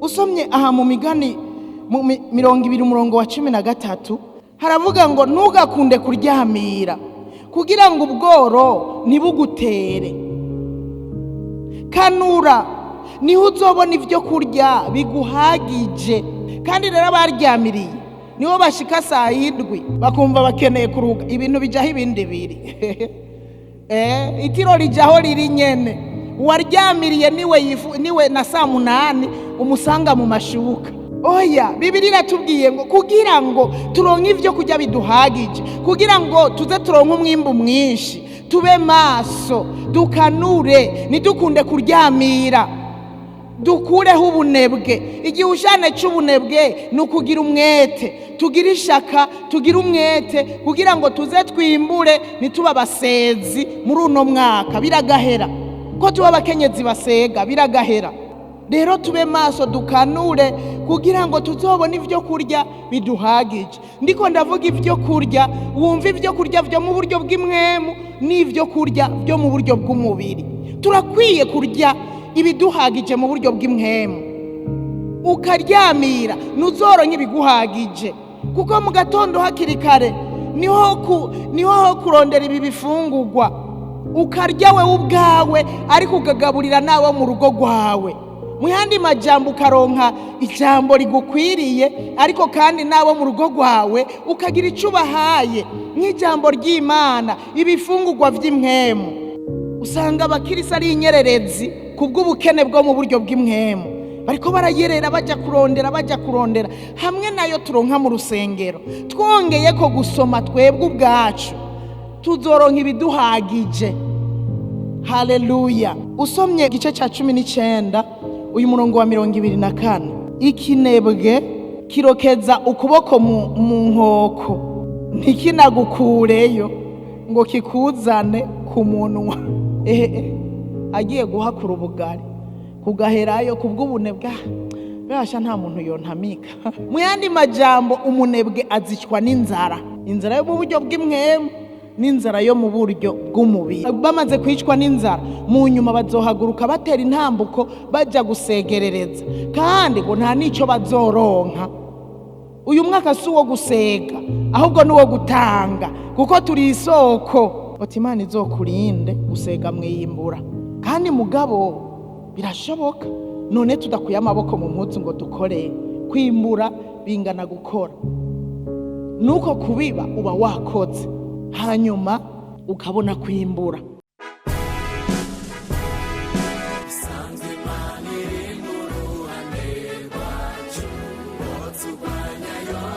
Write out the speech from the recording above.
Usomye aha mu Migani mu 20 umurongo wa 13, haravuga ngo: "Ntugakunde kuryamira, kugira ngo ubworo ntibugutere. Kanura, niho uzobona ibyo kurya biguhagije." Kandi rero abaryamiriye nibo bashika saa 7 bakumva bakeneye kuruhuka. Ibintu bijyaho, ibindi biri itiro rijyaho riri nyene. Uwaryamiriye niwe yifu, niwe na saa 8 umusanga mu mashuka. Oya, Bibiri iratubwiye ngo kugira ngo turonke ibyo kurya biduhagije, kugira ngo tuze turonke umwimbu mwinshi, tube maso, dukanure, ntidukunde kuryamira, dukureho ubunebwe. Igihushane cy'ubunebwe ni ukugira umwete. Tugire ishaka, tugire umwete, kugira ngo tuze twimbure, ntitube abasezi muri uno mwaka. Biragahera ko tuba abakenyezi basega, biragahera. Rero tube maso, dukanure, kugira ngo tuzobone ibyo kurya biduhagije. Ndiko ndavuga ibyo kurya, wumva ibyo kurya byo mu buryo bw'impwemu n'ibyo kurya byo mu buryo bw'umubiri. Turakwiye kurya ibiduhagije mu buryo bw'impwemu. Ukaryamira, ntuzoronke ibiguhagije, kuko mu gatondo hakiri kare niho ho kurondera ibi bifungurwa, ukarya wewe ubwawe, ariko ukagaburira n'abo mu rugo rwawe. Mu yandi majambo, ukaronka ijambo rigukwiriye, ariko kandi n'abo mu rugo rwawe ukagira icyo ubahaye nk'ijambo ry'Imana, ibifungurwa by'impwemu. Usanga abakirisi ari inyererezi ku bw'ubukene bwo mu buryo bw'impwemu. Bariko barayerera, bajya kurondera, bajya kurondera. Hamwe nayo turonka mu rusengero, twongeye ko gusoma twebwe ubwacu, tuzoronka ibiduhagije. Haleluya! Usomye igice cya 19, uyu murongo wa 24: "Ikinebwe kirokeza ukuboko mu nkoko, ntikinagukureyo ngo kikuzane ku munwa." Ehe, agiye guhakura ubugari kugaherayo kubw'ubunebwe. Bwasha nta muntu yontamika. Mu yandi majambo, umunebwe azicwa n'inzara, inzara yo mu buryo bw'impwemu n'inzara yo mu buryo bw'umubiri. Bamaze kwicwa n'inzara, mu nyuma bazohaguruka batera intambuko bajya gusegerereza, kandi ngo nta n'icyo bazoronka. Uyu mwaka si uwo gusega, ahubwo ni uwo gutanga, kuko turi isoko. Oti Imana izokurinde gusega mwiyimbura. Kandi mugabo birashoboka, none tudakuye amaboko mu mpuzu ngo dukore? Kwimbura bingana gukora, nuko kubiba uba wakoze, hanyuma ukabona kwimbura. Isanzwe Imana iri mu ruhande rwacu, turwanya yo.